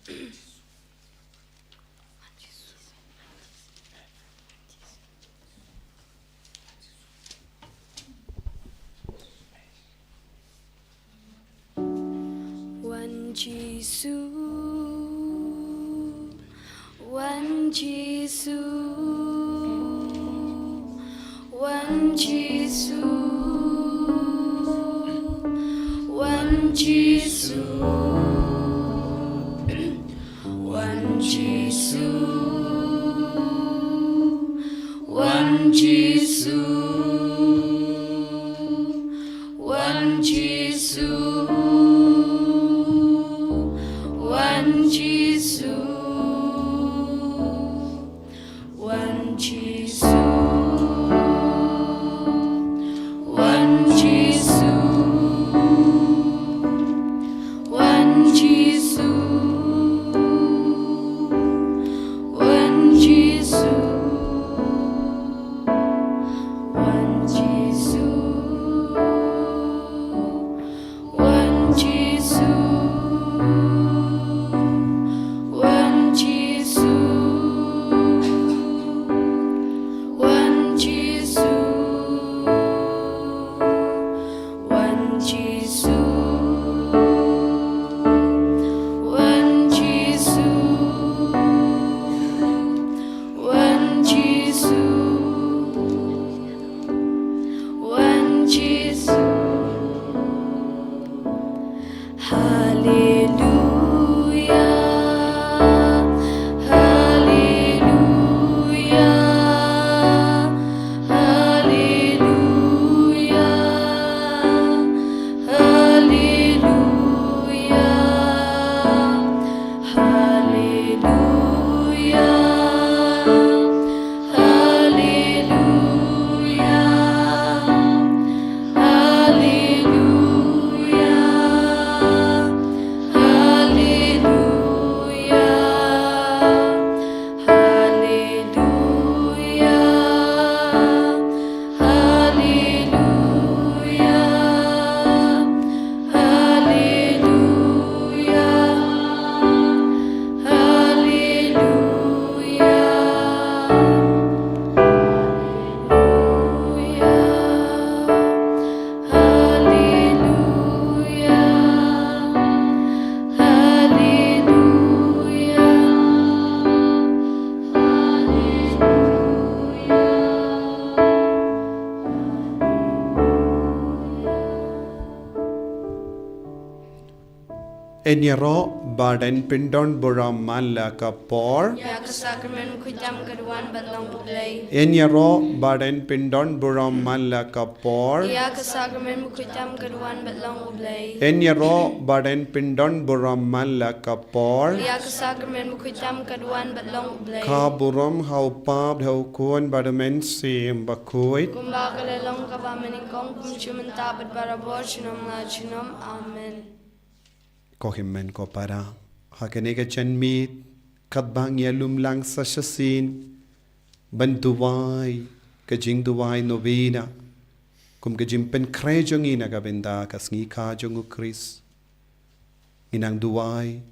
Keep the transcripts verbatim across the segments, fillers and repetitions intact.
Wan Jisu, Wan Jisu, Wan Jisu, Wan Jisu, Wan Jisu, Wan Jisu, Wan Jisu, Wan Jisu, Wan Jisu, Wan Jisu, Wan Jisu, Wan Jisu, Wan Jisu, Wan Jisu, Wan Jisu, Wan Jisu, Wan Jisu, Wan Jisu, Wan Jisu, Wan Jisu. Haleluya, haleluya, haleluya, haleluya, haleluya, haleluya, haleluya, haleluya, haleluya, haleluya, haleluya, haleluya, haleluya, haleluya, haleluya, haleluya. Yn ïaroh ba dang pyndon burom man la ka por. Ïa ka sakramen bakhuid tam ka duwan bad long U Blei. Yn ïaroh ba dang pyndon burom man la ka por. Ïa ka sakramen bakhuid tam ka duwan bad long U Blei. Yn ïaroh ba dang pyndon burom man la ka por. Ïa ka sakramen bakhuid tam ka duwan bad long U Blei. Ka burom ha U Kpa bad ha U Khun bad ha U Mynsiem Bakhuid. Kumba ka la long kaba mynnyngkong, kumjuh mynta bad barabor, junom la junom. Amen. Ko hynmen ko para, ha kane ka janmiet, katba ngi ïalum lang sa shisien ban duwai ka jingduwai novena kum ka jingpynkhreh jong ngi na ka bynta ka sngi kha jong U Khrist, ngi nang duwai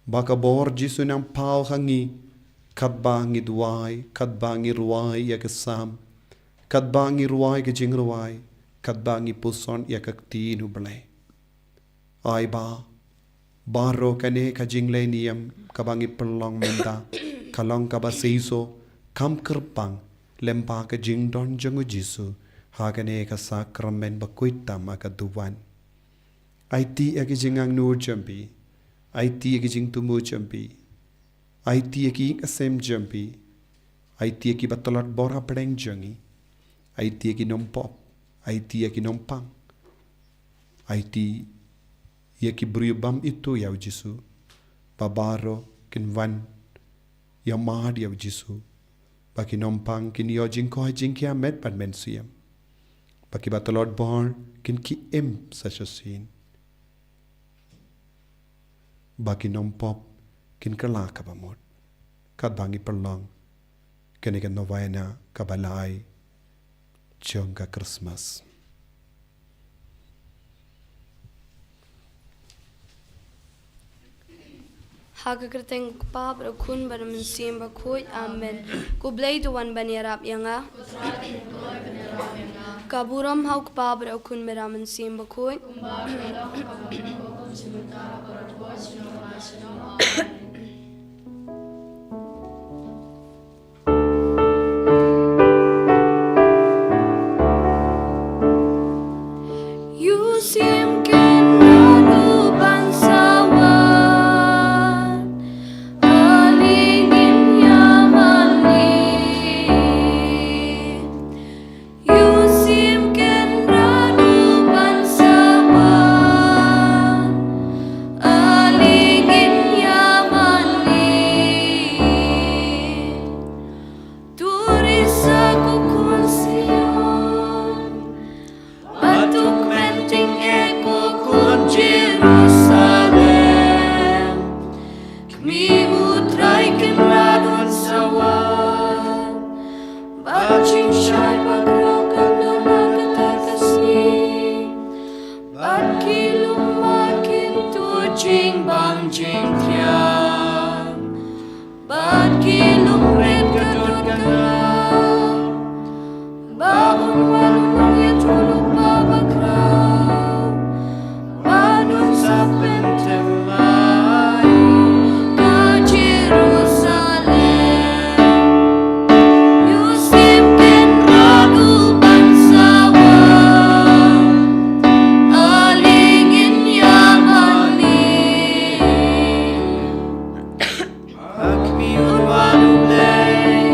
ba ka bor Jisu nang paw ha ngi, katba ngi duwai, katba ngi rwai ïa ka Salm, katba ngi rwai ka jingrwai, katba ngi puson ïa ka Ktien U Blei. Ai ba baroh kane ka jingleh niam kaba ngi pynlong mynta ka long kaba seisoh, kam kyrpang lyngba ka jingdon jong U Jisu ha kane ka sakramen bakhuid tam ha ka duwan. Aiti ïa ki jingangnud jong phi, aiti ïa ki jingthmu jong phi, aiti ïa ki ïing ki sem jong phi, aiti ïa kiba tlot bor hapdeng jong ngi, aiti ïa ki nongpop, aiti ïa ki nongpang, aiti ïa ki briew bym ithuh ïa U Jisu, ba baroh kin wan ïa mad ïa U Jisu, ba ki nongpang kin ïoh jingkoit jingkhiah met bad mynsiem, ba kiba tlot bor kin kylla sa shisien, ba ki nongpop kin kylla kaba mut. Katba ngi pynlong kane ka novena kaba lai jong ka Christmas. Ha ka kyrteng u Kpa bad u Khun bad u Mynsiem Bakhuid. Amen. Ko Blei to wan ban ïarap ïa nga. Ka burom ha u Kpa bad u Khun bad u Mynsiem Bakhuid. Ïoh shim kynrad u ban sa wan, ale ngin ïa mane. Ïoh shim kynrad u ban sa wan, ale ngin ïa mane. To risa ko khun Sion, bad to kmen tyngeh ko khun Jerusalem. Kmie, U Trai Kynrad un sa wan, bad jingshai bakhraw kan don ha kata ka sngi. Bad ki lum ba kin tuid jingbam jingthiang, bad ki lum rit ka dud ka ngat. Ba un wan u Nongïathuhlypa Bakhraw, bad un sa pynthymmai ka Jerusalem. Ïoh shim kynrad u ban sa wan, ale ngin ïa mane. Ba kmie, un wan U Blei.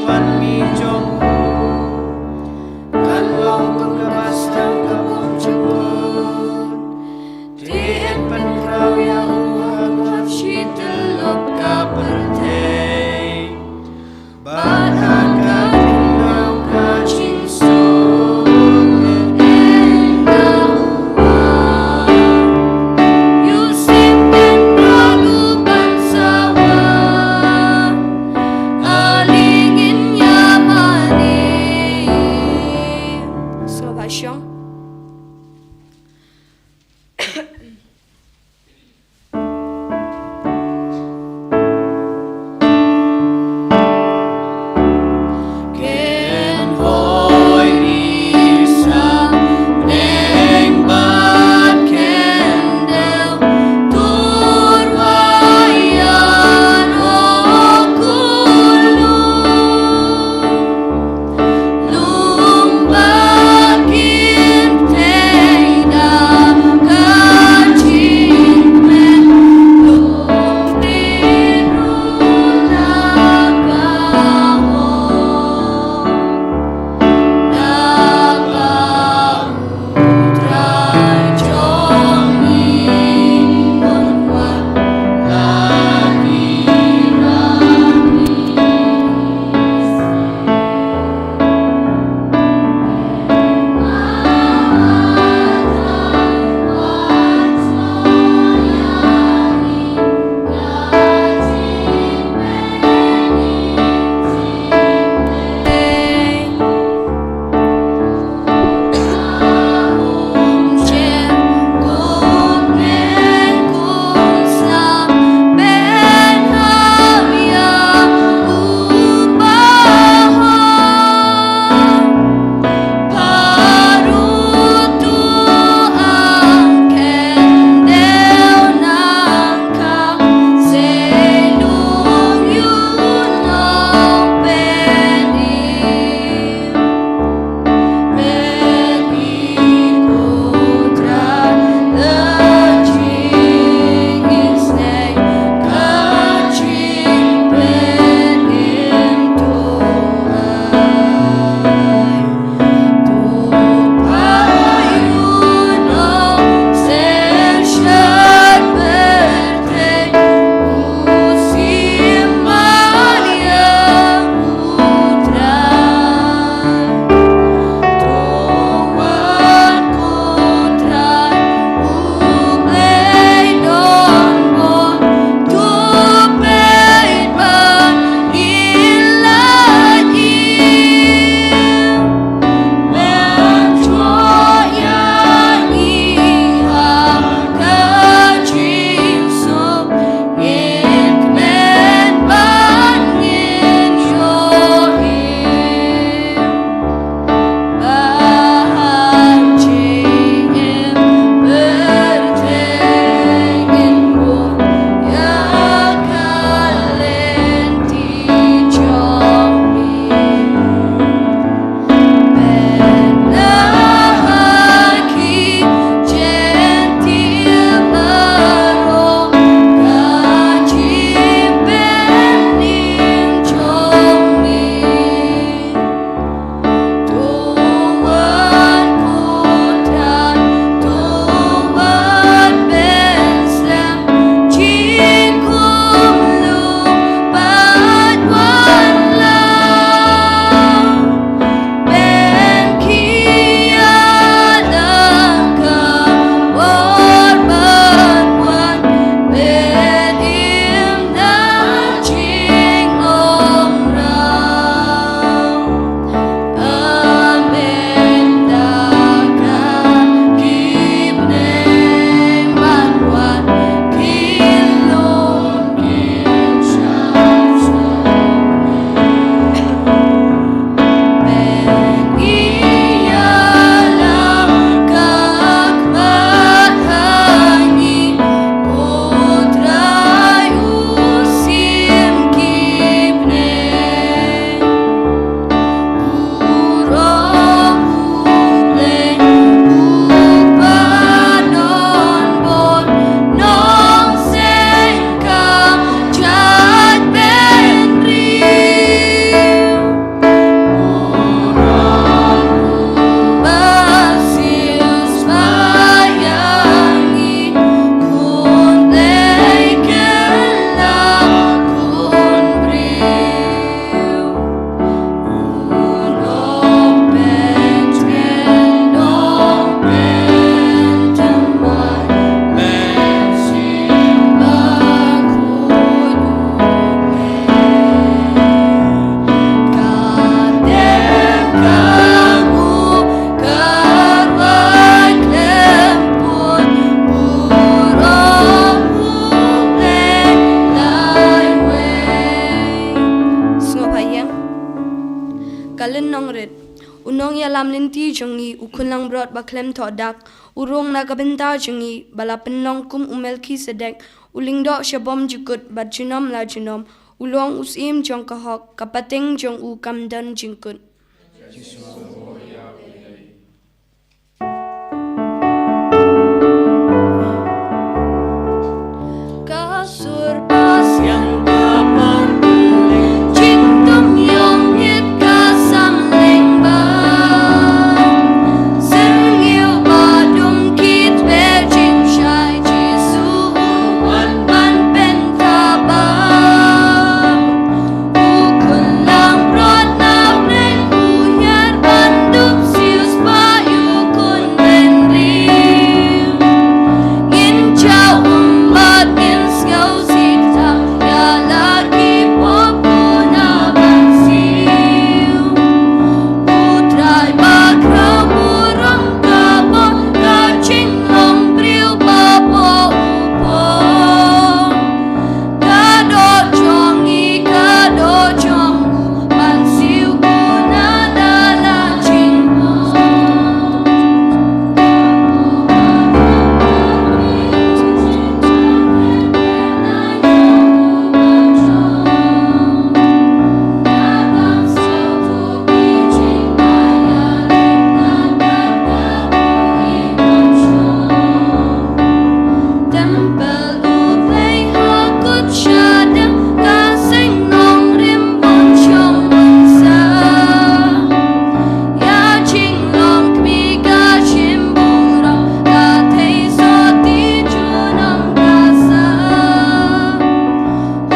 wan mi jong u kan long kum ka bastang ka bym jukut. Te yn pynkhraw ïa u ha khmat shi tyllup ka pyrthei. Bad ha ka khyndew ka jingsuk ïa u wan. Ïohsngew ban sawa. Alingin ïa ma Ka lynnong rit. U nongïalam lynti jong ngi, u khun langbrot ba khlem thoh dak, u rung na ka bynta jong ngi, ba la pynlong kum u Melkisedek, u lyngdoh sha bym jukut bad junom la junom, u long u syiem jong ka hok, ka pateng jong u kam don jingkut. Ka sur ba siang ka por, jingtum ïong ngit ka samleng ba, syrngiew ba dum kit be jingshai Jisu u wan ban pyntaba. U khun langbrot na pdeng u hiar ban dup siew spah ïa u khun bynriew. Ngin jaw um bad ngin sngew sitah ïa la ki pop u na ban siew. U Trai ba khraw burom ka bor, ka jinglong briew ba bor u pop. Ka doh jong ngi, ka doh jong u, ban siew kuna da la jingpop. Templ u Blei ha kut shadem, ka seng nongrim bun shong bun sa. Ïa jinglong kmie ka shim burom, ka thei sotti junom ka sa.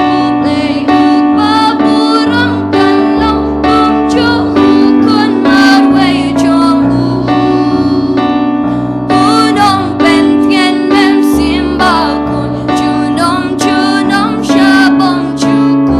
U Blei u kpa burom kan long, kumjuh u khun marwei jong u. U nongpyntngen mynsiem ba khun, junom junom sha bym jukut.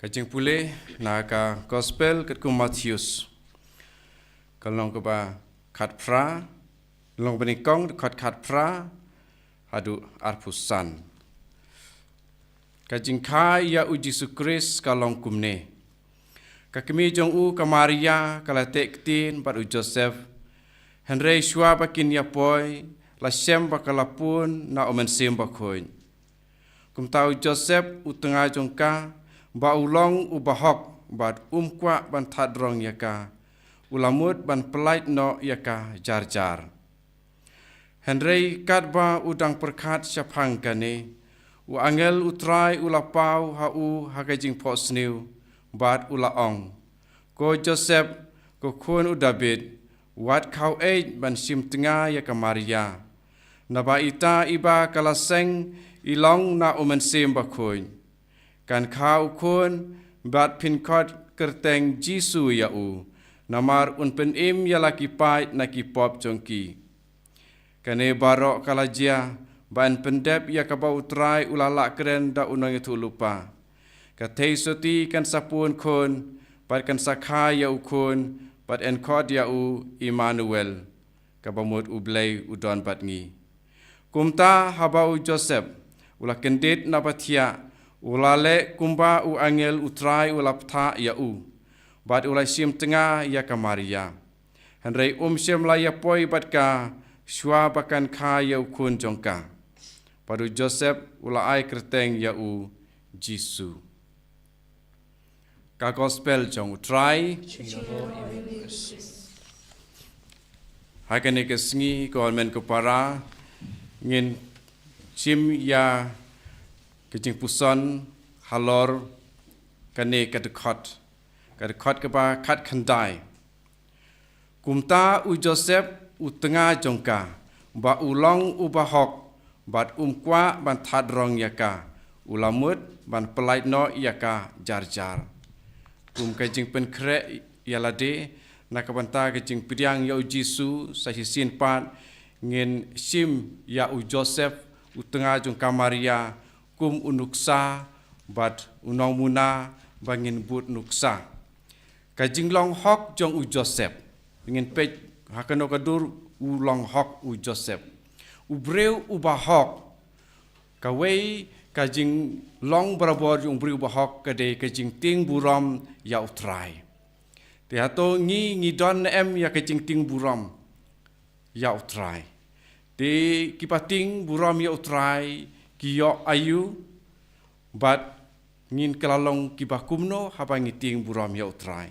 Ka jingpule na ka Gospel katkum u Mathaios. Ka lynnong kaba khatphra, lynnong banyngkong, dkhot khatphra haduh arphew san. Ka jingkha ïa u Jisu Khrist ka long kumne. Ka kmie jong u ka Maria ka la teh ktien bad u Joseph. Hynrei shuwa ba kin ïa poi, la shem ba ka la pun na u Mynsiem Bakhuid. Kumta u Joseph u tnga jong ka, ba u long u bahok bad um kwah ban thad rong ïa ka, u la mut ban pyllait noh ïa ka jar jar. Hynrei katba u dang pyrkhat shaphang kane, u angel u Trai u la paw ha u ha ka jingphohsniew, bad u la ong, Ko Joseph, ko khun u Dabid, wat khaw eit ban shim tnga ïa ka Maria. Naba ita iba ka la seng i long na u Mynsiem Bakhuid. Kan kha u khun, bad phin khot kyrteng Jisu ïa u, namar un pynim ïa la ki paid na ki pop jong ki. Kane baroh ka la jia, ba yn pyndep ïa kaba u Trai u la lah kren da u nongïathuhlypa. Ka theisotti kan sa pun khun, bad kan sa kha ïa u khun, bad yn khot ïa u Immanuel, kaba mut U Blei u don bad ngi. Kumta haba u Joseph u la kyndit na ba thiah, u la leh kumba u angel u Trai u la bthah ïa u, bad u la shim tnga ïa ka Maria. Hynrei um shym la ïa poi bad ka shuwa ba kan kha ïa u khun jong ka. Bad u Joseph u la ai kyrteng ïa u Jisu. Ka Gospel jong u Trai. Ha kane ka sngi, ko hynmen ko para, ngin shim ïa ka jingpuson halor kane ka dkhot. Ka dkhot kaba khatkhyndai. Kumta u Joseph u tnga jong ka, ba u long uba hok, bad um kwah ban thad rong ïa ka, u la mut ban pyllait noh ïa ka jar jar. Kum ka jingpynkhreh ïa lade, na ka bynta ka jingpdiang ïa u Jisu, sa shisien pat ngin shim ïa u Joseph u tnga jong ka Maria, kum u nuksa, bad u nongmuna ba ngin bud nuksa. Ka jinglong hok jong u Joseph. Ngin peit ha kano ka dur u long hok u Joseph. U briew uba hok. Kawei ka jinglong barabor jong u briew uba hok ka dei ka jingtieng burom ïa u Trai. Te hato ngi ngi don ne em ïa ka jingtieng burom ïa u Trai. Te kiba tieng burom ïa u Trai ki ïoh aïu, bad ngin kylla long kiba kumno haba ngi tieng burom ïa u Trai.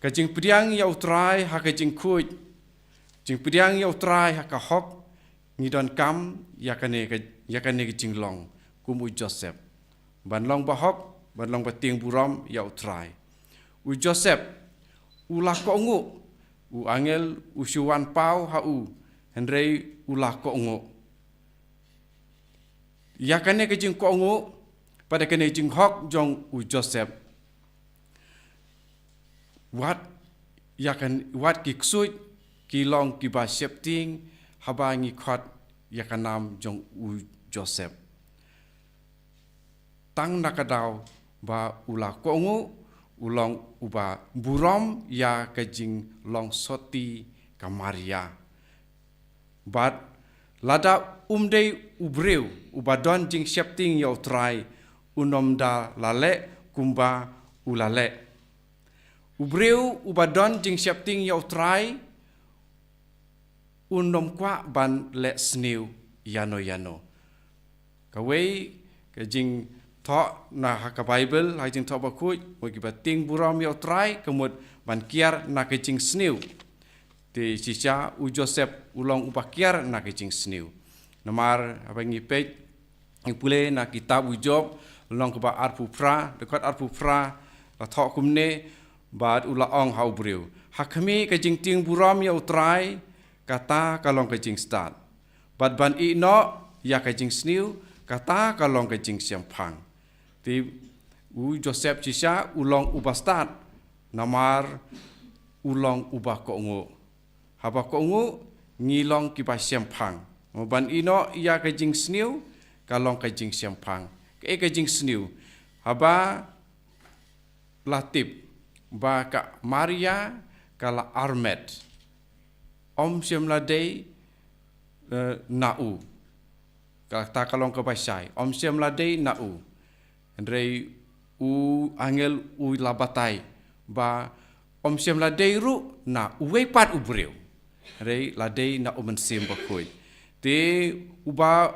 Ka jingpdiang ïa u Trai ha ka jingkhuid, jingpdiang ïa u Trai ha ka hok, ngi donkam ïa kane ka, ïa kane ka jinglong kum u Joseph. Ban long ba hok, ban long ba tieng burom ïa u Trai. U Joseph u la kohnguh, u angel u shu wan paw ha u, hynrei u la kohnguh. Ïa kane ka jingkohnguh, bad ïa kane ka jinghok jong u Joseph. Wat, ïa kan, wat ki ksuid ki long kiba sheptieng haba ngi khot ïa ka nam jong u Joseph. Tang na ka daw ba u la kohnguh, u long uba burom ïa ka jinglong sotti ka Maria. Bad lada um dei u briew uba don jingsheptieng ïa u Trai, un ym da la leh kumba u la leh. U briew uba don jingsheptieng ïa u Trai, un ym kwah ban leh sniew ïano ïano. Kawei ka jingthoh na ha ka Baibl, ha ka Jingthoh Bakhuid, mut kiba tieng burom ïa u Trai, ka mut ban kiar na ka jingsniew. Te shisha u Joseph u long uba kiar na ka jingsniew. Namar haba ngi peit, ngi pule na kitab u Job, lynnong kaba arphew phra, dkhot arphew phra, la thoh kumne, bad u la ong ha u briew. Ha khmih ka jingtieng burom ïa u Trai, kata ka long ka jingstad. Bad ban ïeh noh ïa ka jingsniew, kata ka long ka jingshemphang. Te u Joseph shisha u long uba stad, namar u long uba kohnguh. Haba kohnguh ngi long kiba shemphang. Ban ïeh noh ïa ka jingsniew, ka long ka jingshemphang. Kaei ka jingsniew? Haba la tip ba ka Maria ka la armet. Ym shym la dei, eh, na u. Kata ka long kaba shai. Ym shym la dei na u. Hynrei u angel u la batai ba ym shym la dei ruh na uwei pat u briew. Hynrei la dei na u Mynsiem Bakhuid. Te uba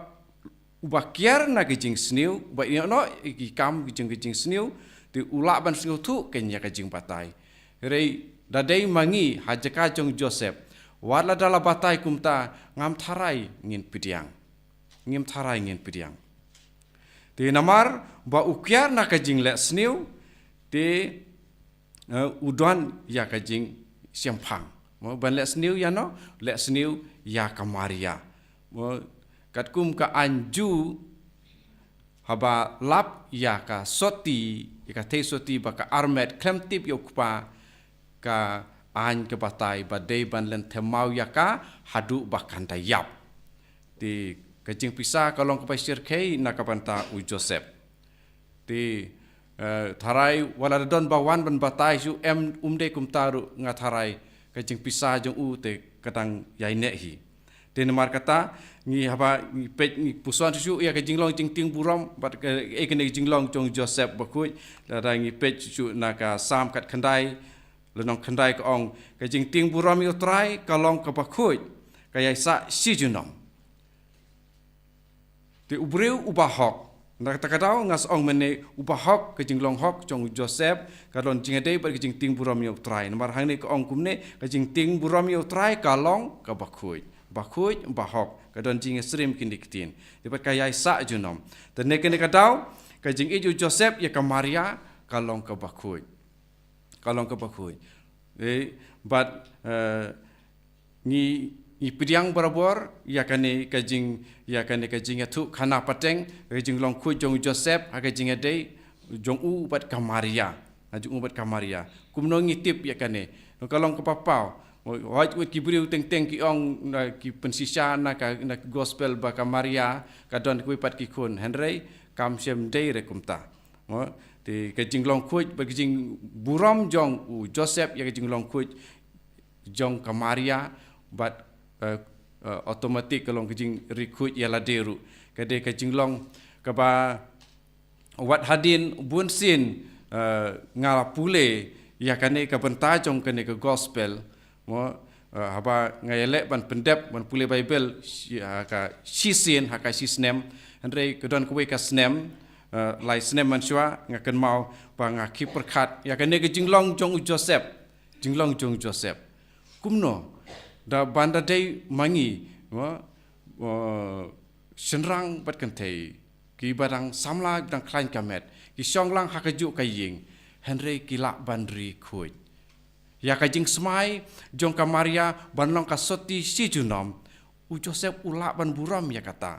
uba kiar na ka jingsniew, uba ïoh noh ïa ki kam ka jong ka jingsniew, te u lah ban sngewthuh kein ïa ka jingbatai. Hynrei da dei ma ngi ha jaka jong u Joseph, wat lada la batai kumta, ngam tharai ngin pdiang. Ngim tharai ngin pdiang. Te namar ba u kiar na ka jingleh sniew, te, eh, u don ïa ka jingshemphang. Mo, ban leh sniew ïa no, leh sniew ïa ka Maria. Mo, katkum ka aiñ Jiw, haba lap ïa ka sotti, ïa ka thei sotti ba ka armet khlem tip ïa u kpa, ka aiñ ka batai ba dei ban lynthem maw ïa ka haduh ba kan da ïap. Te ka jingpisa ka long kaba shyrkhei na ka bynta u Joseph. Te, eh, tharai wat la da don ba wan ban batai shuh em, um dei kumta ruh, nga tharai ka jingpisa jong u te ka dang ïaineh hi. Te namar kata, ngi haba ngi peit, ngi puson shuh shuh ïa ka jinglong jingtieng burom bad ka, eh, kane ka jinglong jong u Joseph bakhuid, lada ngi peit shuh shuh na ka Salm khatkhyndai, lynnong khyndai ka ong, ka jingtieng burom ïa u Trai ka long kaba khuid, ka ïaisah shi junom. Te u briew uba hok, na kata ka daw nga sa ong mynne uba hok, ka jinglong hok jong u Joseph ka don jingïadei bad ka jingtieng burom ïa u Trai. Namar hangne ka ong kumne, ka jingtieng burom ïa u Trai ka long kaba khuid. Bakhuid, bahok, ka don jingïasyriem kine ki ktien. Te bad ka ïaisah junom. Te na kane ka daw, ka jingïeit u Joseph ïa ka Maria ka long kaba khuid. Ka long kaba khuid. Eh, bad, eh, ngi, ngi pdiang barabor ïa kane ka jing, ïa kane ka jingïathuhkhana pateng, ka jinglong khuid jong u Joseph ha ka jingïadei jong u bad ka Maria. Ha jong u bad ka Maria. Kumno ngi tip ïa kane? Ka long kaba paw. Hooid, wat ki briew teng teng ki ong, na ki pynshisha na ka, na ka gospel ba ka Maria ka don kawei pat ki khun. Hynrei kam shym dei re kumta. Mo, te ka jinglong khuid bad ka jingburom jong u Joseph ïa ka jinglong khuid jong ka Maria bad, eh, eh, automatic ka long ka jingri khuid ïa lade ruh. Ka dei ka jinglong kaba wat hadien bunsien, eh, nga la pule ïa kane ka bynta jong kane ka gospel. Mo, eh, haba nga ïaleh ban pyndep, ban pule Baibl, shi-, ha ka shisien, ha ka shisnem, hynrei ka don kawei ka snem, eh, lai snem mynshuwa, nga kynmaw ba nga khie pyrkhat ïa kane ka jinglong jong u Joseph, jinglong jong u Joseph. Kumno, da ban da dei ma ngi, mo, eh, shynrang bad kynthei, kiba dang samla, dang khlaiñ ka met, ki shong lang ha kajuh ka ïing, hynrei ki lah ban ri khuid. Ïa ka jingsmai jong ka Maria ban long ka sotti shi junom, u Joseph u lah ban burom ïa kata.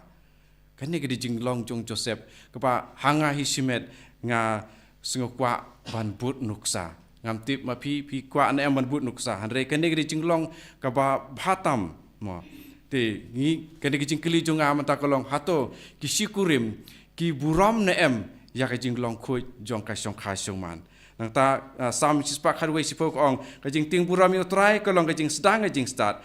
Kane ka dei jinglong jong u Joseph kaba ha nga hi shimet nga sngew kwah ban bud nuksa. Ngam tip ma phi, phi kwah ne em ban bud nuksa. Hynrei kane ka dei jinglong kaba bha tam, mo. Te ngi, kane ka jingkylli jong nga mynta ka long, hato ki shikurim ki burom ne em ïa ka jinglong khuid jong ka shongkha shongman? Nangta, ah, Salm shispah khatwei shiphew ka ong, ka jingtieng burom ïa u Trai ka long ka jingsdang, ka jingstad.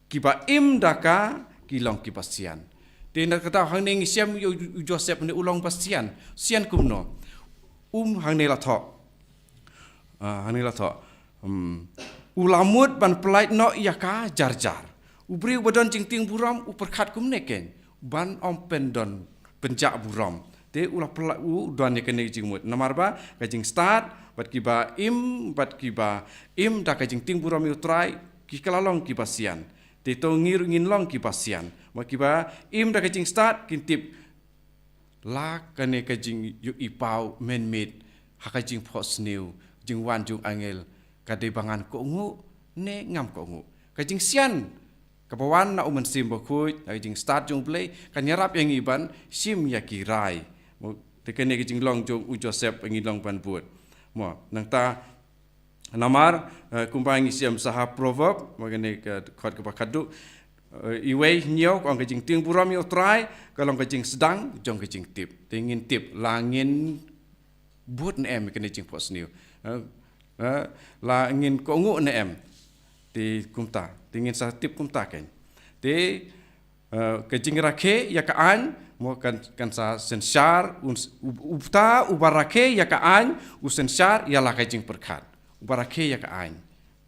Kiba im da ka ki long kiba sian. Te na kata hangne ngi shem ïa u, u Joseph ne u long ba sian. Sian kumno? Um hangne la thoh. Ah, hangne la thoh. Hmm. U la mut ban pyllait noh ïa ka jar jar. U briew ba don jingtieng burom u pyrkhat kumne kein. Ban ym pyndon pynjah burom. Te u la pyllait, u don ïa kane ka jingmut. Namar ba ka jingstad bad kiba im, bad kiba im da ka jingtieng burom ïa u Trai, ki ka la long kiba sian. Te to ngi ruh ngin long kiba sian. Mo, kiba im da ka jingstad kin tip la kane ka jingïohi paw mynmiet ha ka jingphohsniew, jingwan jong u angel, ka dei ba ngan kohnguh ne ngam kohnguh. Ka jingsian kaba wan na u Mynsiem Bakhuid, na ka jingstad jong U Blei, kan ïarap ïa ngi ban shim ïa ki rai. Mo, te kane ka jinglong jong u Joseph ba ngi long ban bud. Mo, nangta namar, eh, kumba ngi shem sa ha Proverb, mo, kane ka khot kaba khatduh, eh, iwei hynñiew ka ong, ka jingtieng burom ïa u Trai ka long ka jingsdang jong ka jingtip. Te ngin tip la ngin bud ne em kane jingphohsniew. Eh, eh, la ngin kohnguh ne em. Te kumta, te ngin sa tip kumta kein. Te, eh, ka jingrakhe ïa ka aiñ, mo, kan, kan sa synshar, un, u, uta uba rakhe ïa ka aiñ u synshar ïa la ka jingpyrkhat. Uba rakhe ïa ka aiñ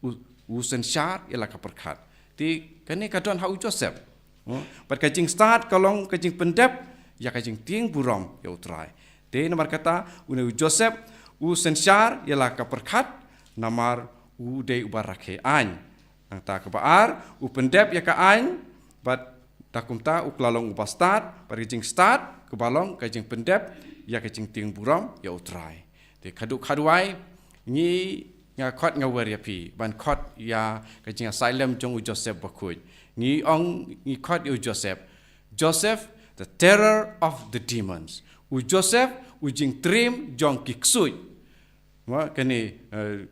u, u synshar ïa la ka pyrkhat. Te kane ka don ha u Joseph. Mo, bad ka jingstad ka long ka jingpyndep ïa ka jingtieng burom ïa U Trai. Te namar kata, une u Joseph u synshar ïa la ka pyrkhat, namar u dei uba rakhe aiñ. Nangta kaba ar, u pyndep ïa ka aiñ, bad da kumta u kylla long uba stad, bad ka jingstad kaba long ka jingpyndep ïa ka jingtieng burom ïa U Trai. Te khadduh khadwai, ngi, nga khot nga wer ïa phi ban khot ïa ka jingïasaid lem jong u Joseph bakhuid. Ngi ong, ngi khot ïa u Joseph. Joseph, the terror of the demons. U Joseph, u jingtriem jong ki ksuid. Mo, kane, eh,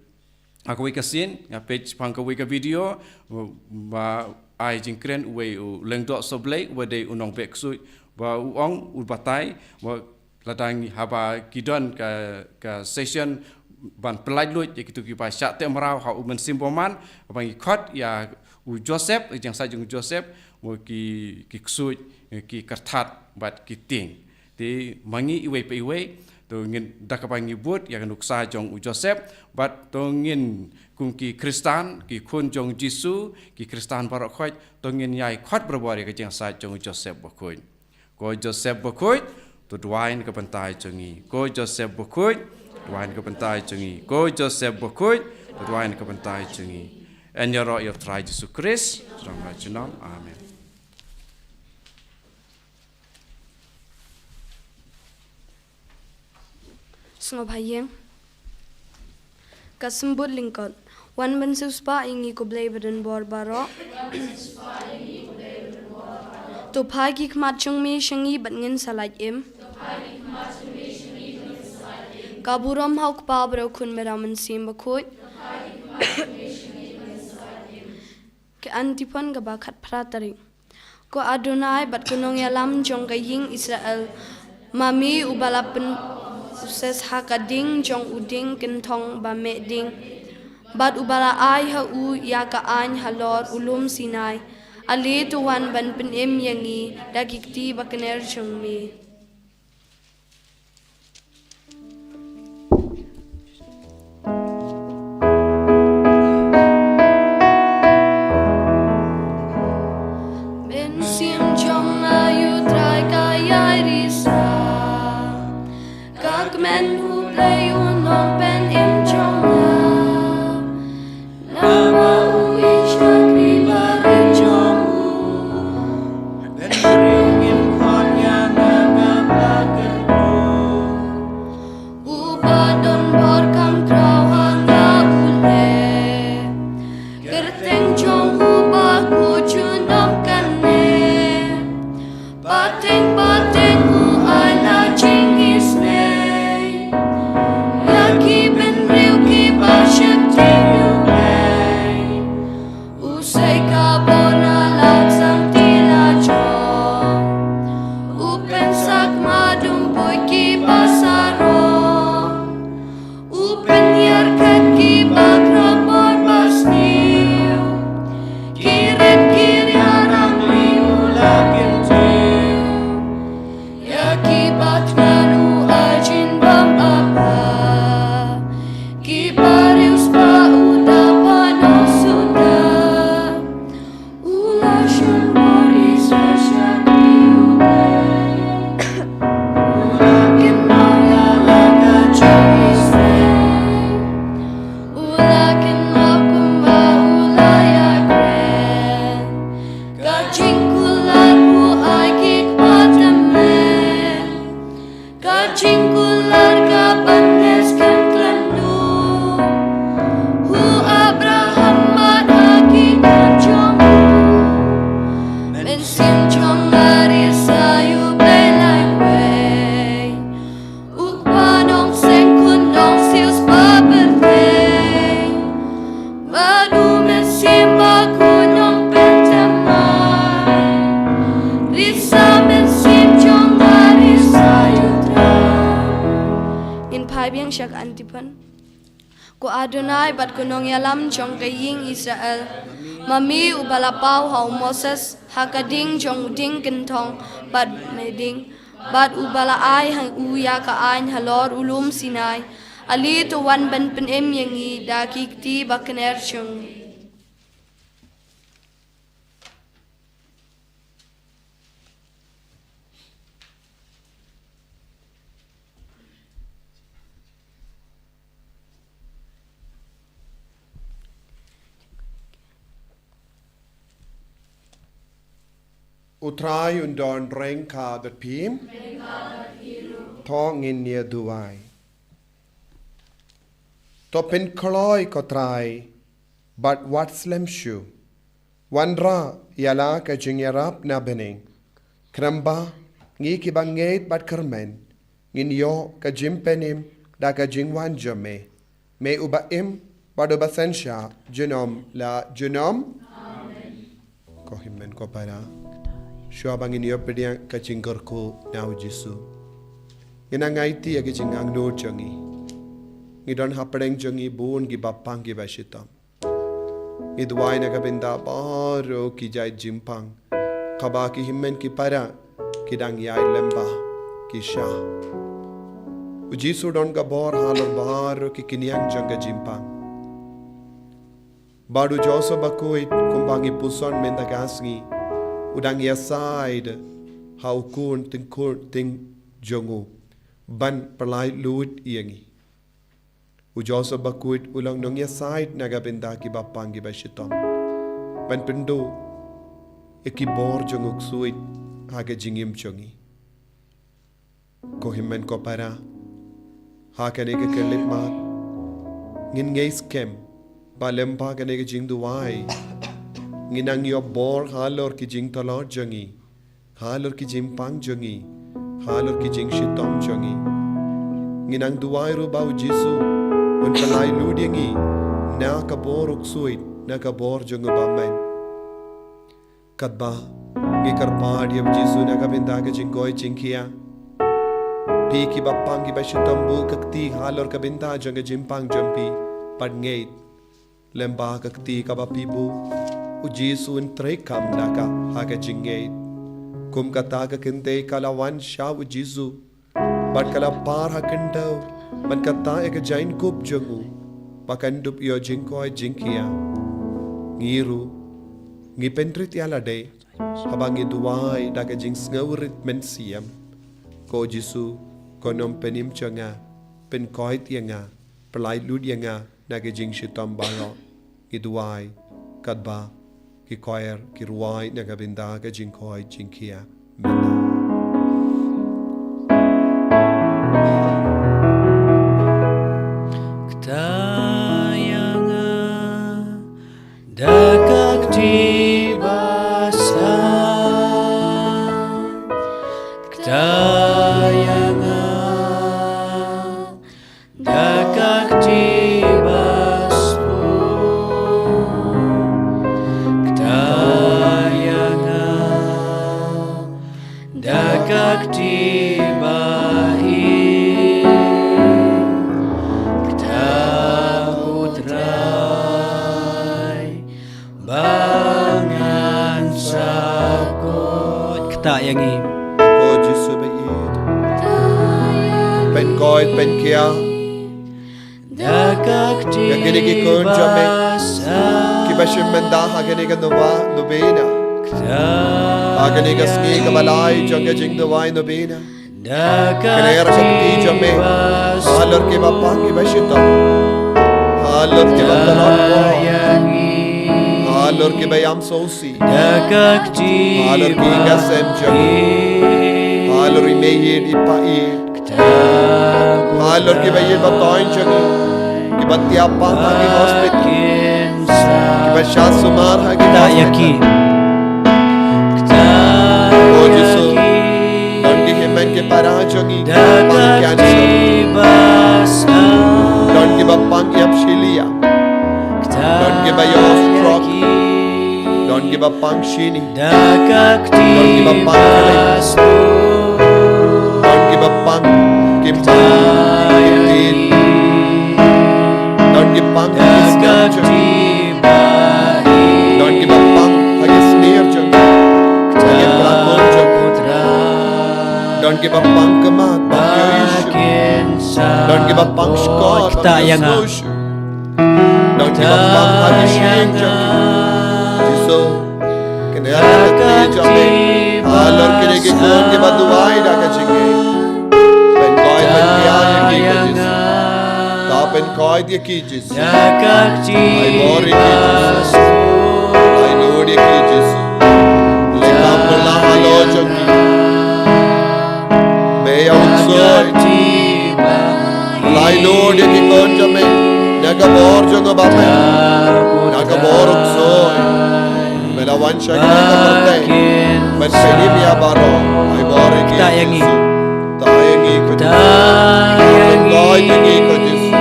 ha kawei ka sien, nga peit shaphang kawei ka video, mo, ba ai jingkren uwei u lyngdoh sohblei, uba dei u nongbeh ksuid, ba u ong, u batai, mo, lada ngi haba ki don ka, ka session ban pyllait luid ïa kito kiba shah teh mraw ha u Mynsiem Bymman, haba ngi khot ïa u Joseph, ïa ka jingïasaid jong u Joseph, mo, ki, ki ksuid, ki kyrthat bad ki tieng. Te ma ngi iwei pa iwei, to ngin da kaba ngi bud ïa ka nuksa jong u Joseph, bad to ngin kum ki Khristan, ki khun jong Jisu, ki Khristan baroh khoit, to ngin ïai khot barabor ïa ka jingïasaid jong u Joseph bakhuid. Ko Joseph bakhuid, to duwai na ka bynta jong ngi. Ko Joseph bakhuid, duwai na ka bynta jong ngi. Ko Joseph bakhuid, to duwai na ka bynta jong ngi. Yn ïaroh ïa U Trai Jisu Khrist, Trai jong ngi. Amen. Sngewbha ïeng. Ka symbud lyngkot. Wan ban siewspah ïa ngi ko Blei badonbor baroh. To phai ki khmat jong me sha ngi bad ngin sa lait im. Ka burom ha U Kpa bad U Khun bad U Mynsiem Bakhuid. Ka antiphon kaba khatphra tarik. Ko Adonai bad ko nongïalam jong ka ïing Israel, ma me uba la pynposes ha ka ding jong u dieng kynthong ba meh ding, bad uba la ai ha u ïa ka aiñ halor u lum Sinai. Ale to wan ban pynim ïa ngi da ki kti ba kner jong me. Mynsiem jong nga ïa U Trai ka ïai risa, ka kmen U Blei u nongpynim jong nga. Namar u i shakri barit jong u. Bynriew ngin khot ïa nga nga ba kyrkhu. Uba don bor kham khraw ha nga u leh. Kyrteng jong u ba khuid junom kane. Pateng pateng u ai la jingisynei. Ïa ki bynriew kiba sheptieng ïa U Blei. U sei ka bor na la sangti la jong. U pynsak ma dum poi kiba sarong. U pynïar kat kiba khraw bor ba sniew. Ki rit ki riarang li u la kyntiew. Ïa kiba thngan u ai jingbam ap. Kiba riewspah u da pynnoh suda. U la shon bor Israel sha ki U Blei. U la kynmaw ïa la ka jong Israel. U la kynmaw kumba u la ïakren. Ka jingkular u ai ki kpa tymmen. Ka jingkular ka ban neh skhem khlem duk. U Abraham bad ha ki khun jong u. Mynsiem jong nga risa ïa U Blei laiwei. U Kpa Nongseng Khun Nongsiewspah spah pyrthei. Bad U Mynsiem Bakhuid Nongpynthymmai. Risa mynsiem jong nga risa ïa U Trai. Ngin phai biang sha ka antiphon. Ko Adonai bad ko Nongïalam jong ka ïing Israel. Ma me uba la paw ha u Moses ha ka ding jong u dieng kynthong bad meh ding. Bad uba la ai ha u ïa ka aiñ halor u lum Sinai. Ale to wan ban pynim ïa ngi da ki kti ba kner jong ngi. U Trai un don ryngkat bad phi. To ngin ïa duwai. To pynkloi ko Trai bad wat slem shuh. Wanrah ïa la ka jingïarap na bneng. Khnang ba ngi kiba ngeit bad kyrmen ngin ïoh ka jingpynim da ka jingwan jong me. Me uba im bad uba synshar junom la junom. Amen. Ko hynmen ko para, shuwa ba ngin ïoh pdiang ka jingkyrkhu na U Jisu, ngin nang aiti ïa ka jingangnud jong ngi. Ngi don hapdeng jong ngi bun ki bapang ki bashitom. Ngi duwai na ka bynta baroh ki jait jingpang kaba ki hynmen ki para ki dang ïai lem bha ki sha. U Jisu don ka bor halor baroh ki khñiang jong ka jingpang. Bad u Joseph bakhuid kumba ngi puson mynta ka sngi, u dang ïasaid ha u khun tyngkhun tyngkhung jong u ban pynlait luid ïa ngi. U Joseph bakhuid u long nongïasaid na ka bynta ki bapang ki bashitom ban pynduh ïa ki bor jong u ksuid ha ka jingim jong ngi. Ko hynmen ko para, ha kane ka khyllipmat ngin ngeit skhem ba lem bad kane ka jingduwai ngin nang ïoh bor halor ki jingtlot jong ngi, halor ki jingpang jong ngi, halor ki jingshitom jong ngi. Ngin nang duwai ruh ba U Jisu un pynlait luid ïa ngi na ka bor u ksuid, na ka bor jong u bymman. Katba ngi kyrpad ïa U Jisu na ka bynta ka jingkoit jingkhiah, phi ki bapang ki bashitom buh ka kti halor ka bynta jong ka jingpang jong phi bad ngeit. Lem bad ka kti kaba phi buh, U Jisu un treikam da ka ha ka jingngeit. Kum kata ka kynthei ka la wan sha U Jisu bad ka la par ha khyndew man kata ïa ka jaiñkup jong u ba kan dup ïoh jingkoit jingkhiah. Ngi ruh ngi pynrit ïa lade haba ngi duwai da ka jingsngewrit mynsiem. Ko Jisu, ko nongpynim jong nga, pynkoit ïa nga, pynlait luid ïa nga na ka jingshitom baroh. Ngi duwai katba ki choir ki rwai na ka bynta ka jingkoit jingkhiah mynta. Kta ïa nga da ka kti ba sah. Kta ïa nga da ka kti ba sah. Kta ïa nga da ka kti ba ïeit. Kta, ko Trai, ba ngan sa koit. Kta ïa ngi. Ko Jisu ba ïeit, pynkoit pynkhiah ïa kine ki khun jong me kiba shim bynta ha kane ka nova-, novena, ha kane ka sngi kaba lai jong ka jingduwai novena. Kner ka kti jong me halor ki bapang ki bashitom, halor ki ba tlot bor, halor ki ba ïam sngewsih, halor ki ïing ki sem jong ngi, halor i mei ïeit i pa ïeit, halor ki ba ïeit ba toiñ jong ngi, ki ba thiah pang ha ki hospital, ki ba shah sumar ha ki hospital. O Jisu, don ki hynmen ki para jong ngi ba pang cancer, don ki ba pang ïap shiliang, don ki ba ïoh stroke, don ki ba pang shini, don ki ba pang kylliang, don ki ba pang ki mane ki ktien, don ki pang ki skhem jong ngi, don ki ba pang ha ki snier jong ngi, ha ki pyrkhat jong ngi, don ki ba pang khmat ba ïohi shuh, don ki ba pang shkor ba ïohsngew shuh. Don ki ba pang ha ki shyieng jong ngi. Jisu, kane ka kti jong me, halor kine ki khun ki ba duwai da ka jingngeit, pynkoit pynkhiah ïa ki, ko Jisu. To pynkoit ïa ki, Jisu. Ai bor ïa ki, Jisu. Ai lud ïa ki, Jisu. Leh kam pynlah halor jong ki. Me ïa u ksuid. Laitluid ïa ki khun jong me da ka bor jong u Bamen, da ka bor u ksuid. Me la wan sha kane ka pyrthei ban shim ïa baroh. Ai bor ïa ngi, Kta ïa ngi. Kta ïa ngi ko Jisu. Kta ïa ngi ko Jisu.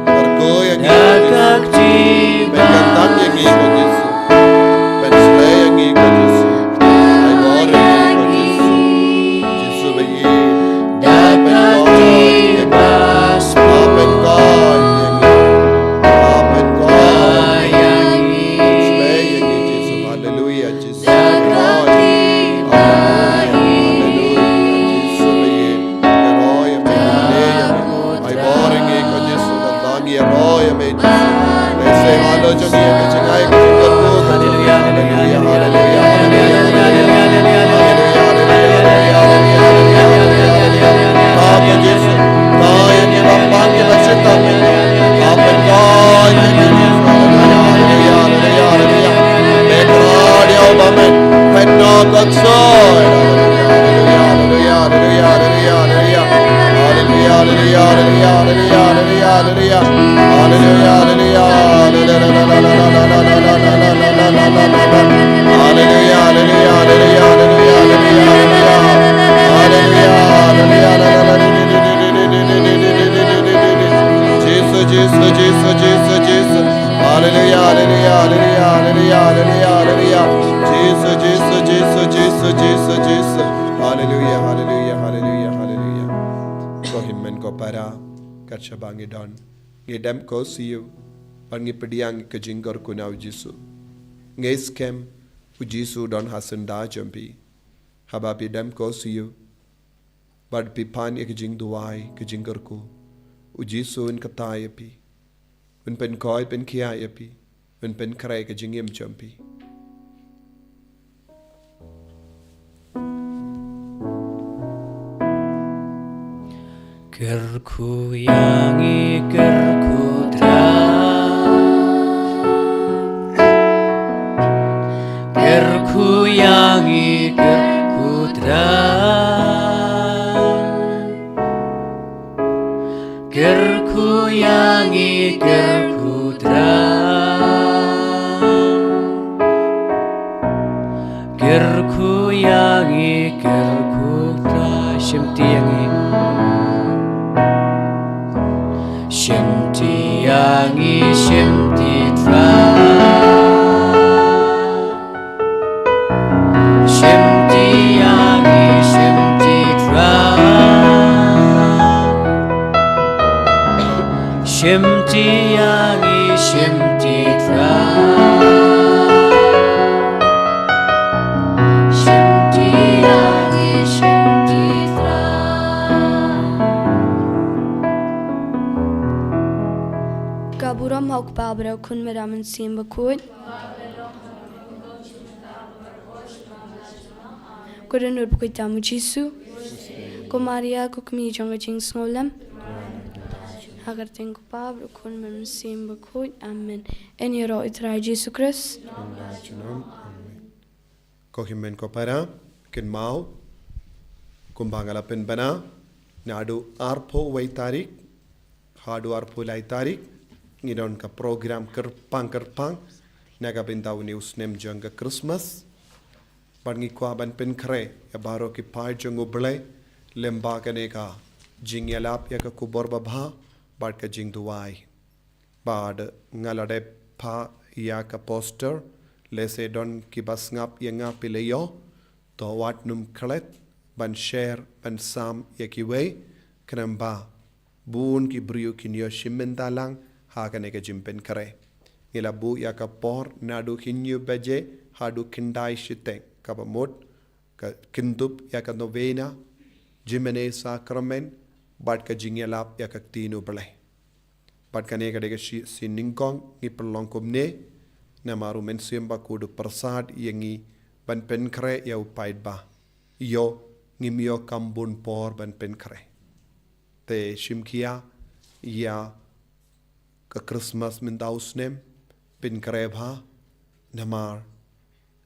Kyrkhu ïa ngi ko Jisu. Pynkyntang ïa ngi ko Jisu. Pynshlei ïa ngi ko Jisu. Ai bor ïa ngi ko Jisu. Jisu ba ïeit. Ai pynkoit ïa ngi. Ai pynkoit ïa ngi. Ai pynkoit ïa ngi. Pynshlei ïa ngi Jisu. Haleluia Jisu. Haleluia. Haleluia. Jisu ba ïeit. Ïaroh ïa me, ïaroh ïa me. Ai bor ïa ngi ko Jisu, kata ngi ïaroh ïa me Jisu. Lehse halor jong ngi ka jingai ka jingkyrkhu ka jong ngi. Haleluia, haleluia, haleluia, haleluia. Kyrkhu Jisu, kyrkhu ïa ngi ba pang ngi ba shitom. Kyrkhu ïa ngi Jisu. Haleluia, haleluia, haleluia, haleluia. Me kyrkhu ïa u Bamen. Pynnoh ka ksoi. Haleluia, haleluia, haleluia, haleluia, haleluia. Haleluia, haleluia, haleluia, haleluia, haleluia. Haleluia, haleluia, haleluia, haleluia, haleluia. Haleluia, haleluia, haleluia, haleluia, haleluia, haleluia. Haleluia, haleluia, haleluia. Jisu, Jisu, Jisu, Jisu, Jisu. Haleluia, haleluia, haleluia, haleluia, haleluia, haleluia. Jisu, Jisu, Jisu, Jisu, Jisu, Jisu. Haleluia, haleluia, haleluia, haleluia. Ko hynmen ko para, kat shaba ngi don, ngi dem ko siew, bad ngi pdiang ïa ka jingkyrkhu na u Jisu. Ngi skhem u Jisu don ha syndah jong phi. Haba phi dem ko siew, bad phi pan ïa ka jingduwai, ka jingkyrkhu, u Jisu un kyrteng ïa phi. Un pynkoit pynkhia ïa phi. Un pynkhreh ka jingim jong phi. Kyrkhu ïa ngi kyrkhu Trai. Kyrkhu ïa ngi kyrkhu Trai. Kyrkhu ïa ngi kyrkhu Trai. Kyrkhu ïa ngi kyrkhu Trai. Shimti ïa ngi. Shimti ïa ngi shimti Trai. Shimti ïa ngi shimti Trai. Shimti ïa ngi shimti Trai. Shimti ïa ngi shimti Trai. Ka burom ha u Kpa bad ha u Khun bad ha u Mynsiem Bakhuid. Ko don u bakhuid tam u Jisu. Ko Maria, ko kmie jong ka jingsngewlem. Ha ka kyrteng u Kpa bad u Khun bad u Mynsiem Bakhuid. Amen. Yn ïaroh ïa u Trai Jisu Khrist. Amen. Ko hynmen ko para, kynmaw, kumba nga la pynbna, naduh arphew wei tarik haduh arphew lai tarik, ngi don ka program kyrpang kyrpang na ka bynta une u snem jong ka Christmas. Bad ngi kwah ban pynkhreh ïa baroh ki paid jong U Blei lyngba kane ka jingïalap ïa ka khubor babha bad ka jingduwai. Bad nga la dep phah ïa ka poster, lehse don kiba sngap ïa nga phi la ïoh, to wat nym klet ban share, ban sam ïa kiwei, khnang ba bun ki briew kin ïoh shim bynta lang ha kane ka jingpynkhreh. Ngi la buh ïa ka por naduh hynñiew baje haduh khyndai shiteng, kaba mut ka kynthup ïa ka novena, jingmane sakramen, bad ka jingïalap ïa ka ktien U Blei. Bad kane ka dei ka shi, shi nyngkong ngi pynlong kumne, namar u Mynsiem Bakhuid u pyrsad ïa ngi ban pynkhreh ïa u paidbah. Ïoh ngim ïoh kam bun por ban pynkhreh. Te shim khia ïa ka Christmas mynta u snem, pynkhreh bha, namar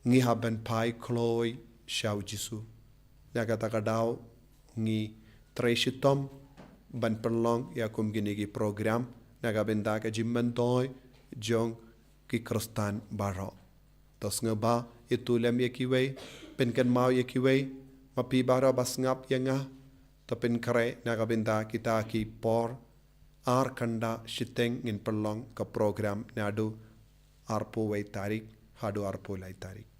ngi hap ban phai khlaiñ sha u Jisu. Na kata ka daw ngi trei shitom ban pynlong ïa kum kine ki program na ka bynta ka jingmyntoi jong ki Khristan baroh. To sngewbha ïathuh lem ïa kiwei, pynkynmaw ïa kiwei, ma phi baroh ba sngap ïa nga, to pynkhreh na ka bynta kita ki por, ar khyndai shiteng ngin pynlong ka program naduh arphew wei tarik haduh arphew lai tarik.